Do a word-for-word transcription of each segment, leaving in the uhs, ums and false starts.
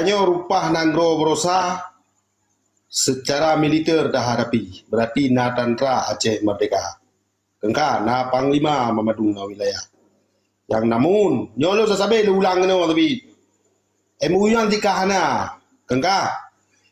Tanyoe rupah nanggroe barosa seucara militer tahadapi, beurati na tantra Aceh Merdeka. Keungka na panglima banmandum na wilayah. Nyang namun, nyoe lôn sabe-sabe lôn ulang keunoe teubiet. M O U nyan sika hana. Keungka,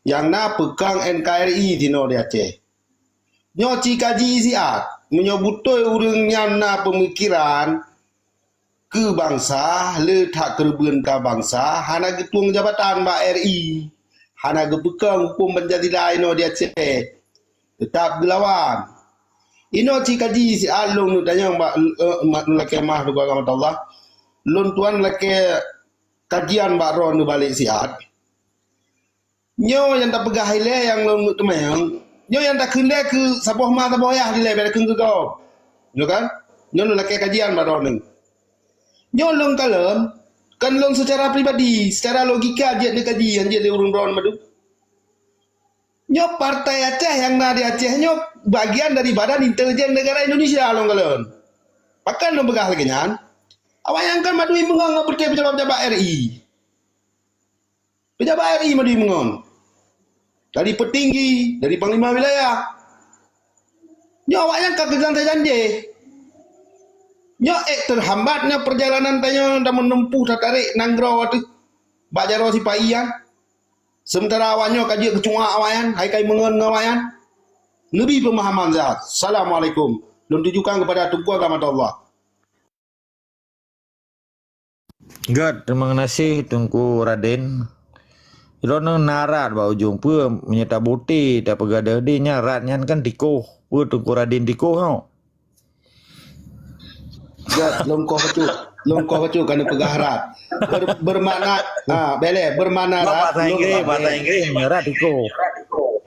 nyang na peukong N K R I sinoe di Aceh. Nyoe cit kaji siat, meunyoe beutôi ureuëng nyan na peumikiran keu bansa, le that keureubeuen ka bansa, hana geutueng jabatan bak R I, hana geupeukong huköm Pancasila inoe di Aceh, teutap geulawan. Inoe cit kaji siat lôn neutanyong bak, eh, mak lakée mah dua Allah. Lôn tuan lakée kajian bak droe neubalek siat. Nyoe nyang tapeugah ilée nyang lôn teumanyong, nyoe nyang takheun lé keu saboh ma saboh yah dilée bèk takheun keu gob. Nyoe kan? Nyoe lôn lakée kajian bak droeneuh. Nyoe lôn kalon, kan lôn seucara pribadi, seucara logika jeuet neukaji nyang jeuet lé ureuëng droen madu. Nyoe partai Aceh nyang na di Aceh nyoe bagian dari Badan Intelijen Negara Indonesia lôn kalon. Pakon lôn peugah lagée nyan? Awaknyan kan madu meungon ngon peuté pejabat-pejabat R I. Pejabat R I madu meungon. Dari petinggi, dari panglima wilayah. Nyoe awaknyan ka keujantai janji. Nyoe ék teuhambat nyoe peurjalanan tanyoe dan meuneumpuh tatarek nanggroe teuh bak jaroe sipa-i nyan. Sementara awaknyoe ka jeuet keucuak awaknyan, hai kai meungon ngon awaknyan. Neubi peumahaman siat. Assalamualaikum. Lôn tujukan kepada Teungku Agama Allah. Gét, terima kasih Teungku Raden. Droeneuh na rat bak ujong peue meunyoe taboté tapeugah deh nyan rat nyan kan tikoh. Peue Teungku Raden tikoh nyoe? Gét, lôn koh bacut. Lôn koh bacut kan peugah rat. Ber, bermakna, ah, beleh, bermakna rat. Bahasa Inggris, bahasa Inggris, rat tikoh.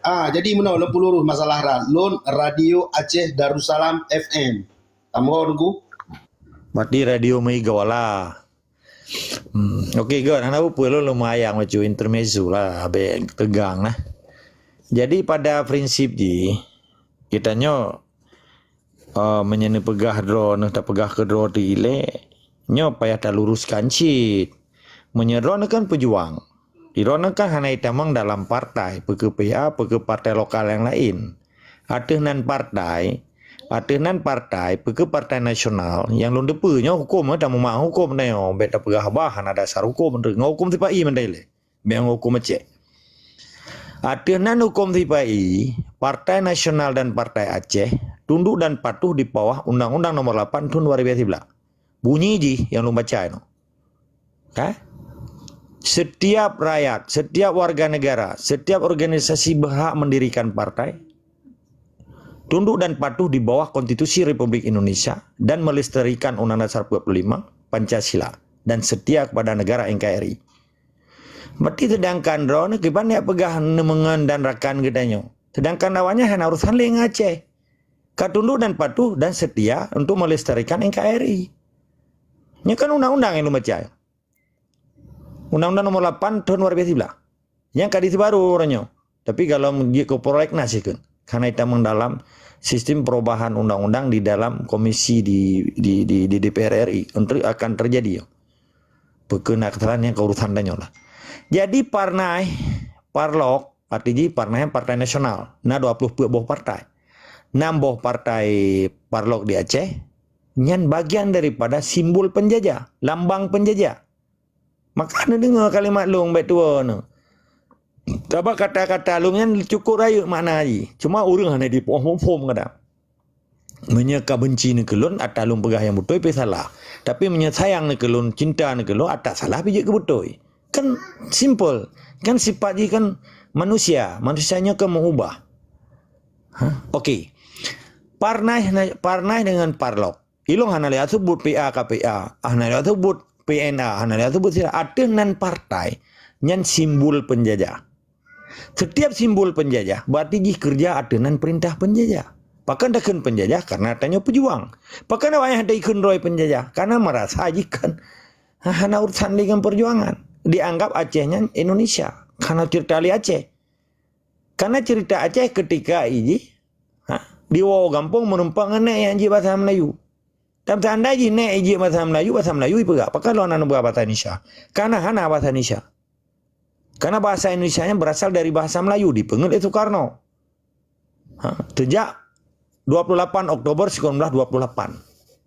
Ah, jadi meunoe lôn peulurus masalah rat. Lôn Radio Aceh Darussalam F M. Tamho Teungku. Berarti radio Mega lah. Hmm, okey, gét. Hana peue lôn lumayan bacut intermezzo lah, habéh tegang lah. Jadi pada prinsip jih, geutanyoe, eh, meunyoe neupeugah droeneuh, tapeugah keu droe teuh ilée, nyoe payah taluruskan cit. Meunyoe droeneuh kan peujuang, droeneuh kan hana jitamong dalam partai, peue keu P A, peue keu partai lokal nyang laén. Ateueh nan partai, ateueh nan partai, peue keu partai nasional, nyang lôn teupeue nyoe huköm, eh, tameumaang huköm nyoe, bék tapeugah bah hana dasar huköm, ngon huköm sipa-i mandai lé, bék ngon huköm Aceh. Ateueh nan huköm sipa-i, Partai Nasional dan Partai Aceh tunduk dan patuh di bawah Undang-Undang Nomor lapan Tahun dua ribu sebelas. Bunyi jih nyang lôn baca nyoe. Eh? Setiap rakyat, setiap warga negara, setiap organisasi berhak mendirikan partai, tunduk dan patuh di bawah Konstitusi Republik Indonesia dan melestarikan Undang-Undang Dasar empat puluh lima, Pancasila, dan setia kepada negara N K R I. Berarti sedangkan droeneuh kiban jak peugah neumeungon dan rakan geutanyoe. Sedangkan awaknyan hana urusan lé ngon Aceh. Ka tunduk dan patuh dan setia untuk melestarikan N K R I. Nyoe kan undang-undang nyang lôn baca. Undang-Undang Nomor lapan Tahun dua ribu sebelas. Nyang ka disibaru uroe nyoe. Tapi kalau jeuet keu prolegnas ikheun, karena itamong dalam sistem perubahan undang-undang di dalam komisi di, di, di, di D P R R I untuk akan terjadi. Peue keu na kesalahan nyang keurusan tanyoe lah. Jadi partai, parlok, arti jih partai, partai nasional. Na dua puluh peuet boh partai. Enam boh partai parlok di Aceh, nyan bagian daripada simbol penjajah, lambang penjajah. Maka neudeungoe kalimat lôn bék tuwoe nyoe. Sabab kata-kata lôn nyan cukup rayeuk makna jih. Cuma ureuëng hana jipoh muphom kadang. Meunyoe ka beunci neuh keu lôn, ata lôn peugah nyang beutôi pih salah. Tapi meunyoe sayang neuh keu lôn, cinta neuh keu lôn, ata salah pih jeuet keu beutôi. Kan simple. Kan sifat jih kan manusia. Manusia nyoe kan meuubah. Ha? Okey. Partai, partai dengan parlok. Ilong hana lé sebut P A K P A, hana lé sebut P N A, hana lé sebut sila. Ateueh nan partai, nyan simbol penjajah. Setiap simbol penjajah, berarti jih kerja ateueh nan perintah penjajah. Pakon takheun penjajah? Karena tanyoe pejuang. Pakon awaknyan hana ikheun droe penjajah? Karena merasa jih kan hana urusan dengan perjuangan. Dianggap Aceh nyan Indonesia. Karena cerita lé Aceh. Karena cerita Aceh ketika ijih, ha, diwoe gampông meureumpok ngon nèk nyang jeuet bahasa Melayu. Dan seandai jih nèk jeuet bahasa Melayu, bahasa Melayu ipeugah. Pakon lôn hana peugah bahasa Indonesia? Karena hana bahasa Indonesia. Karena bahasa Indonesia nyan berasal dari bahasa Melayu, dipeungeut lé Soekarno. Ha, sejak dua puluh lapan Oktober sembilan belas dua puluh lapan,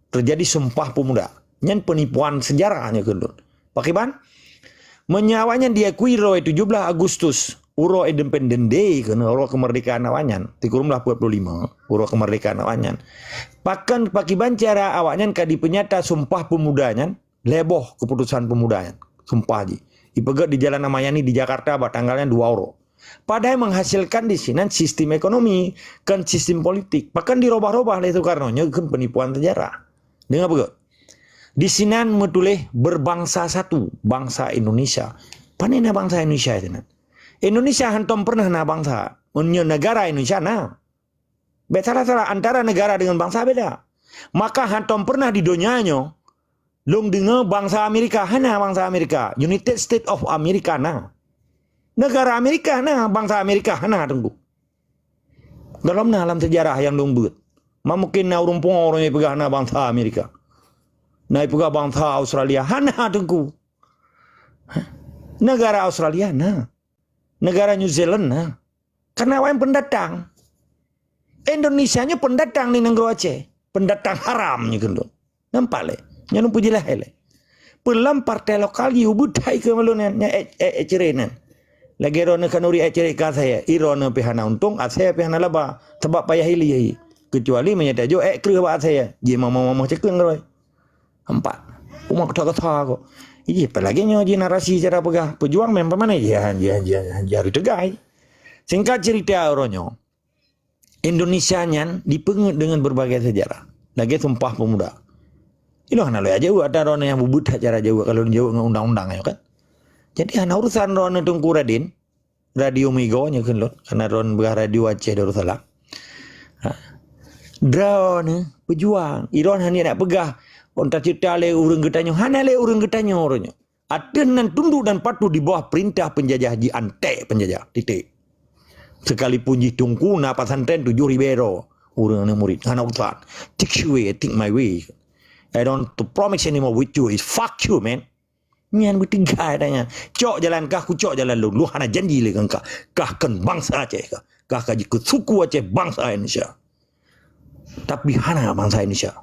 terjadi Sumpah Pemuda. Nyan penipuan sejarah nyoe keuh lôn. Pakriban? Meunyoe awaknyan diakui uroe tujuh belas Agustus, uroe Independence Day keuh, uroe kemerdekaan awaknyan, sikureueng belas peuet puluh lima, uroe kemerdekaan awaknyan. Pakon, pakriban cara awaknyan ka dipeunyata Sumpah Pemuda nyan, lhèe boh keputusan pemuda nyan, sumpah jih. Ipeugèt di Jalan Ahmad Yani di Jakarta bak tanggal nyan dua uroe. Padahai menghasilkan di sinan sistem ekonomi, kon sistem politik. Pakon dirobah-robah lé Soekarno, nyoe keuh penipuan sejarah. Deungö beugèt. Di sinan meutuléh berbangsa satu, bangsa Indonesia. Pané na bangsa Indonesia sinan? Indonesia hantom pernah na bangsa. Meunyoe negara Indonesia na. Bèk salah-salah, antara negara dengan bangsa beda. Maka hantom pernah di donya nyoe lôn deungö bangsa Amerika, hana bangsa Amerika. United States of America na. Negara Amerika na, bangsa Amerika hana, Teungku. Gohlom na lam sejarah nyang lôn beuet. Ma mungkin na ureueng pungo ureueng nyang peugah na bangsa Amerika. Na peugah bangsa Australia, hana, Teungku. Hah? Negara Australia na. Negara New Zealand na. Karena awaknyan pendatang. Indonesia nyoe pendatang di nanggroe Aceh. Pendatang haram nyoe keuh lôn. Nampak lé? Nyoe lôn peujeulaih lé. Peue lom partai lokal jih ubit hai keu malu nyan, nyan ék, ék, ék cre nyan. Lagèe droeneuh khanuri ék cre keu asèe, i droeneuh pih hana untông, asèe pih hana laba, sabab payah ili. Kecuali meunyoe tajok ék kreueh bak asèe, jih mamah-mamah cekeueng droe. Empat. Umat kata-kata kok. Ih, apalagi nyoe jih narasi cara peugah. Pejuang memang mana? Ya, ya, ya, ya, ya, teugai. Singkat cerita, uroe nyoe, Indonesia nyan dipeungeut dengan berbagai sejarah. Lagèe Sumpah Pemuda. Ilôn hana lôn jaweueb, ata droeneuh nyang bubet that cara jaweueb, kalau jaweueb ngon undang-undang nyoe kan. Jadi hana urusan droeneuh Teungku Radin, Radio Migo nyoe keuh lôn, karena droeneuh peugah Radio Aceh Darussalam. Ha. Droeneuh pejuang, i droeneuh hana nak peugah, oh, taceuta lé ureueng geutanyoe, hana lé ureueng geutanyoe uroe nyoe. Ateueh nan tunduk dan patuh di bawah perintah penjajah, jiantek penjajah. Titik. Sekalipun jih Teungku na pesantren tujoh ribèe droe ureueng aneuk murit, hana urusan. Take your way, I take my way. I don't to promise anymore with you. Is fuck you, man. Nyan beuteugai dah nyan. Cok jalan kah, kucok jalan lôn. Lôn hana janji lé ngon kah. Kah kon bangsa Aceh kah. Kah ka jikheun suku Aceh, bangsa Indonesia. Tapi hana bangsa Indonesia.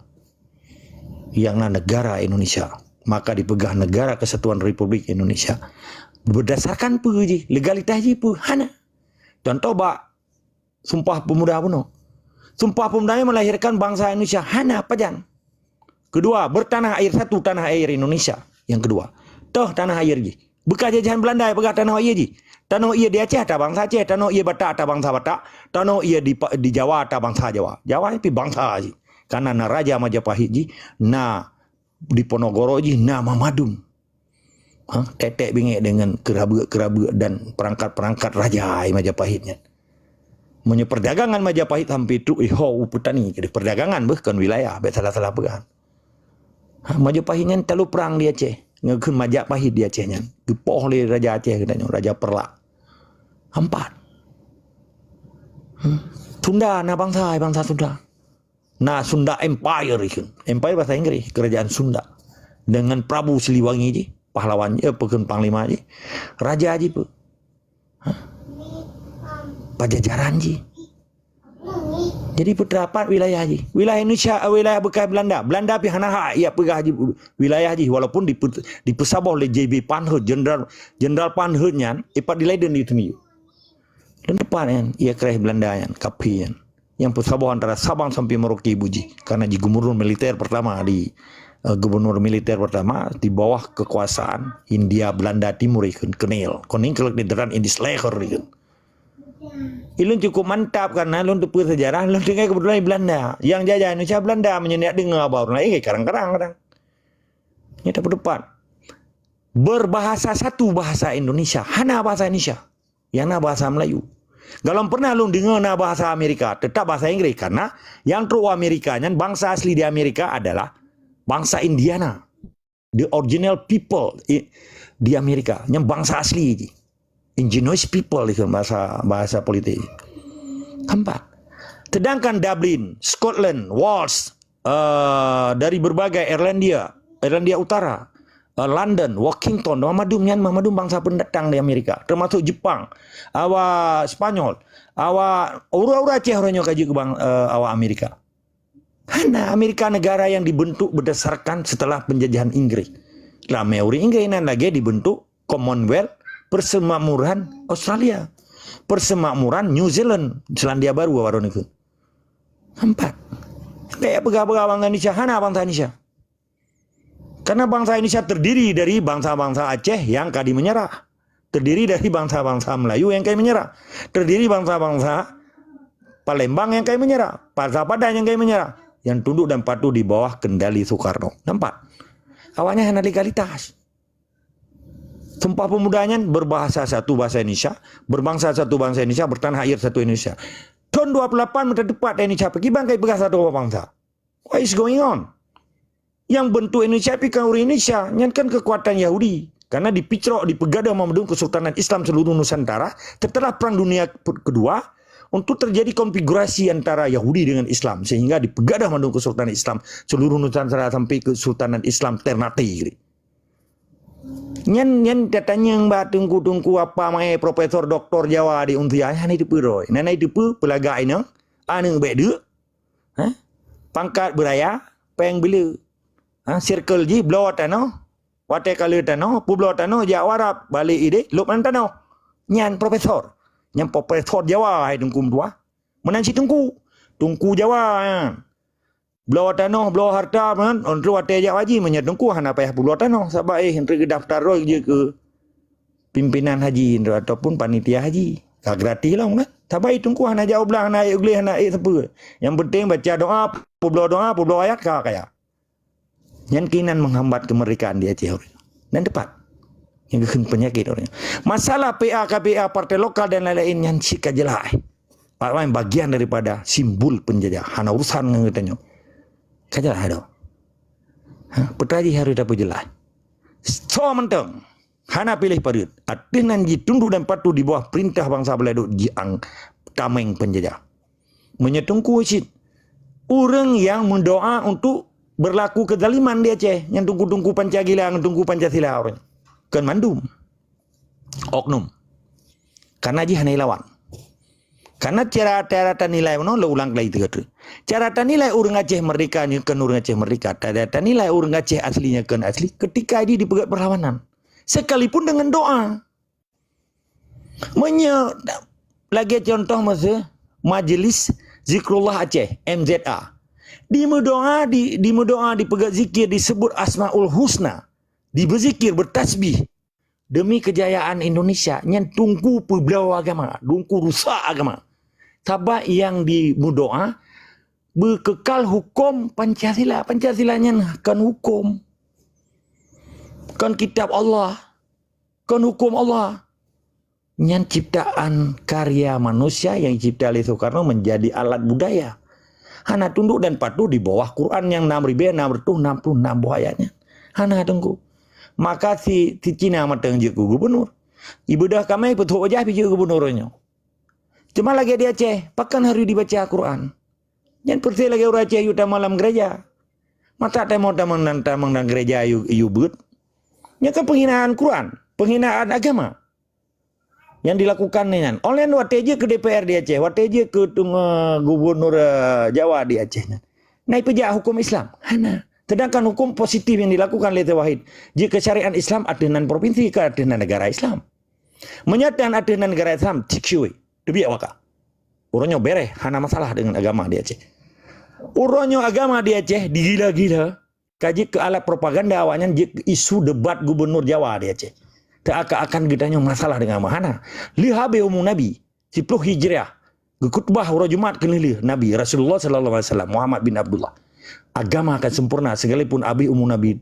Nyang na negara Indonesia. Maka dipeugah Negara Kesatuan Republik Indonesia. Berdasarkan peue jih, legalitas jih peue? Hana. Contoh bak Sumpah Pemuda bunoe. Sumpah Pemuda nyan melahirkan bangsa Indonesia. Hana pajan. Kedua, bertanah air satu, tanah air Indonesia. Yang kedua, toh tanah air jih. Bekas jajahan Belanda peugah tanoh ie jih. Tanoh ie di Aceh ata bangsa Aceh, tanoh ie Batak ata bangsa Batak, tanoh ie di, di Jawa ata bangsa Jawa. Jawa pih bangsa jih. Karena na Raja Majapahit jih, na Diponegoro jih, na Mamadun. Ha? Tetek bingèk dengan keurabeuet-keurabeuet dan perangkat-perangkat raja Majapahit nyan. Meunyoe perdagangan Majapahit sampai trok iho u Petani, jadi perdagangan beuh kon wilayah, bèk salah-salah peugah. Ha, Majapahit nyan talu prang di Aceh. Ngon kheun Majapahit di Aceh nyan. Geupoh lé Raja Aceh geutanyoe, Raja Perlak. Empat. Hmm. Sunda na bangsa, bangsa Sunda. Na Sunda Empire ikheun. Empire bahasa Inggris, kerajaan Sunda. Dengan Prabu Siliwangi jih, pahlawan, eh, peukheun panglima jih. Raja jih peue? Ha? Pajajaran jih. Jadi peutrapat wilayah jih. Wilayah Indonesia, eh, wilayah bekas Belanda. Belanda pih hana hak jak peugah jih wilayah jih walaupun dipe-, dipeusaboh lé J B Pankhurst, Jenderal, Jenderal Pankhurst nyan, ipat di Leiden di Tunio. Dan tepat nyan, ia keureuh Belanda nyan, kafé nyan. Nyang peusaboh antara Sabang sampai Merauke bujih. Karena jih gubernur militer pertama di, eh, gubernur militer pertama di bawah kekuasaan Hindia Belanda Timur ikheun, Colonel. Koning kelek di deran Indisleher ikheun. Ilôn cukup mantap karena lôn teupeue sejarah, lôn tinggai kebetulan di Belanda. Nyang jajah Indonesia Belanda, meunyoe neujak deungoe haba ureueng laén, eh, karang-karang kadang. Nyoe tapeutupat. Berbahasa satu bahasa Indonesia, hana bahasa Indonesia. Nyang na bahasa Melayu. Gohlom pernah lôn deungoe na bahasa Amerika, tetap bahasa Inggris karena nyang trok u Amerika nyan bangsa asli di Amerika adalah bangsa Indiana. The original people i-, di Amerika, nyan bangsa asli jih. Indigenous people ikheun bahasa, bahasa politik. Keempat. Sedangkan Dublin, Scotland, Wales, eh, dari berbagai Irlandia, Irlandia Utara, eh, London, Washington, mandum nyan mandum bansa pendatang di Amerika, termasuk Jepang, awak Spanyol, awak ureueng-ureueng Aceh uroe nyoe ka jeuet keu bang, eh, awak Amerika. Hana, Amerika negara yang dibentuk berdasarkan setelah penjajahan Inggris. Ramé ureueng Inggris nan lagée dibentuk Commonwealth, Persemakmuran Australia, Persemakmuran New Zealand, Selandia Baru baru nyoe. Empat. Kayak peugah-peugah bangsa Indonesia, hana bangsa Indonesia. Karena bangsa Indonesia terdiri dari bangsa-bangsa Aceh yang kadi menyerah. Terdiri dari bangsa-bangsa Melayu yang kadi menyerah. Terdiri bangsa-bangsa Palembang yang kadi menyerah. Bangsa Padang yang kadi menyerah. Yang tunduk dan patuh di bawah kendali Soekarno. Nampak? Awaknya hana legalitas. Sumpah Pemuda nyan berbahasa satu bahasa Indonesia, berbangsa satu bangsa Indonesia, bertanah air satu Indonesia. Tahun dua puluh lapan meutateupat Indonesia, pakriban kai peugah satu bangsa. What is going on? Yang bentuk Indonesia pi kan ureueng Indonesia, nyan kan kekuatan Yahudi. Karena dipicrok, dipeugadoh mandum Kesultanan Islam seluruh Nusantara setelah Perang Dunia Kedua untuk terjadi konfigurasi antara Yahudi dengan Islam sehingga dipeugadoh mandum Kesultanan Islam seluruh Nusantara sampai Kesultanan Islam Ternate. Nyan, nyan tatanyong bak teungku-teungku apa mai profesor doktor Jawa di Unsia, hana jiteupeue droe. Nan jiteupeue peulagak inong, aneuk bék deuk, ha? Pangkat beuraya, péng beuleu. Ha? Circle jih bloe tanoh, watée ka le tanoh, peubloe tanoh jak u Arab, balek idéh lôb lam tanoh. Nyan profesor. Nyan profesor Jawa hai teungku meutuah. Meunan cit teungku. Teungku Jawa nyan. Bloe tanoh, bloe harta, kan? Untuk watée jak haji, meunyoe teungku hana payah peubloe tanoh, sabab eh, untuk daftar roh je ke pimpinan haji ataupun panitia haji. Ka gratis lom, kan? Sabab eh, teungku hana jak u blang, hana ék u gleh, hana ék sapeue. Yang penting baca doa, peubloe doa, peubloe ayat, ka kaya. Nyan keunan menghambat kemerdekaan di Aceh. Dan tepat. Yang keuheun penyakit orang. Masalah P A K P A partai lokal dan lain-lain nyan cit ka jeulaih. Awaknyan bagian daripada simbol penjajah. Hana urusan ngon geutanyoe. Ka jeulaih dah. Ha? Peue teuma jih harôh tapeujeulaih. Soe mantong. Hana piléh pareut. Ateueh nan jitunduk dan patuh di bawah perintah bansa Beladôk jiang tameng penjajah. Meunyoe teungku cit, ureueng nyang meudoa untuk berlaku kezaliman di Aceh, nyang teungku-teungku Pancasila, nyang teungku Pancasila ureueng. Kon mandum. Oknum. Karena jih hana lawan. Karena cara, cara tanilai meunoe, lôn ulang lagi tiga kali. Cara tanilai ureueng Aceh merdeka nyoe kon ureueng Aceh merdeka, cara tanilai ureueng Aceh asli nyoe kon asli, ketika jih dipeugét perlawanan. Sekalipun dengan doa. Meunyoe lagée contoh meusu Majelis Zikrullah Aceh, M Z A. Dimeudoa, di, dimeudoa, dipeugét zikir, disebut Asmaul Husna, dibeuzikir, bertasbih. Demi kejayaan Indonesia, nyan teungku peubloe agama, teungku rusak agama. Sabab nyang dimeudoa beukekal huköm Pancasila. Pancasila nyan kon huköm. Kon kitab Allah. Kon huköm Allah. Nyan ciptaan karya manusia yang dicipta oleh Soekarno menjadi alat budaya. Hana tunduk dan patuh di bawah Quran yang enam ribu enam ratus enam puluh enam buah ayatnya. Hana teungku. Maka si, si Cina mantong jeuet keu gubernur. Ibeudôh kamé peutrok wajah pih jeuet gubernur nyoe. Cuma lagée di Aceh, pakon harôh dibaca Quran. Nyan persis lagée ureueng Aceh yue tamong lam gereja. Masa tamong, tamong dan tamong dan gereja yue, yue beuet. Nyan kan penghinaan Quran, penghinaan agama. Yang dilakukan nyan. Oleh watée jeuet keu D P R di Aceh, watée jeuet keu teungoh gubernur, eh, Jawa di Aceh nyan. Na ipeujak huköm Islam? Hana. Sedangkan huköm positif yang dilakukan oleh Wahid, jeuet keu syariat Islam ateueh nan provinsi, ka ateueh nan negara Islam. Meunyoe tan ateueh nan negara Islam, cik siwai. Teubiet waka. Uroe nyoe bereh, hana masalah dengan agama di Aceh. Uroe nyoe agama di Aceh digila-gila, ka jeuet keu alat propaganda awaknyan, jeuet keu isu debat gubernur Jawa di Aceh. Teuakan-akan geutanyoe masalah dengan agama. Hana. Lheueh habéh umu Nabi, siploh Hijriah, geukhutbah uroe Jumat keuneulheueh Nabi Rasulullah sallallahu alaihi wasallam, Muhammad bin Abdullah. Agama akan sempurna sekalipun habéh umu Nabi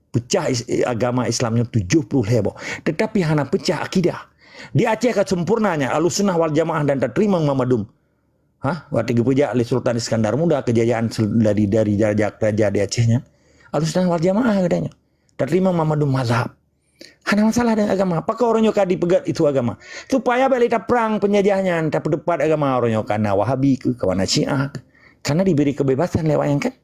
pecah is-, agama Islam nyoe tujoh ploh lhée boh. Tetapi hana pecah akidah. Di Aceh ka sempurna nyan Ahlussunnah wal Jamaah dan tateurimong mandum. Ha? Watée geupeujak lé Sultan Iskandar Muda kejayaan sel-, dari, dari raja, raja di Aceh nyan. Ahlussunnah wal Jamaah geutanyoe. Tateurimong mandum mazhab. Hana masalah dengan agama. Pakon uroe nyoe ka dipeugét isu agama? Supaya bék lé taprang penjajah nyan, tapeuteupat agama uroe nyoe, ka na Wahabi keu, ka na Syiah keu. Karena diberi kebebasan lé awaknyan kan.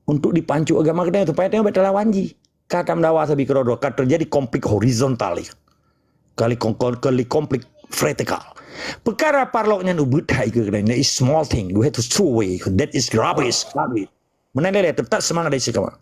Untuk dipancu agama geutanyoe supaya tanyoe bék talawan jih. Ka tameudawa sabe keudroe-droe, ka teujadi konflik horizontal, ka lheueh kon-, kon-, ka lheueh konflik vertikal. Peukara parlok nyan ubit that keu keunan, it's small thing, we have to throw away, that is rubbish, rubbish. Meunan lé, teutap seumangat dari sikama.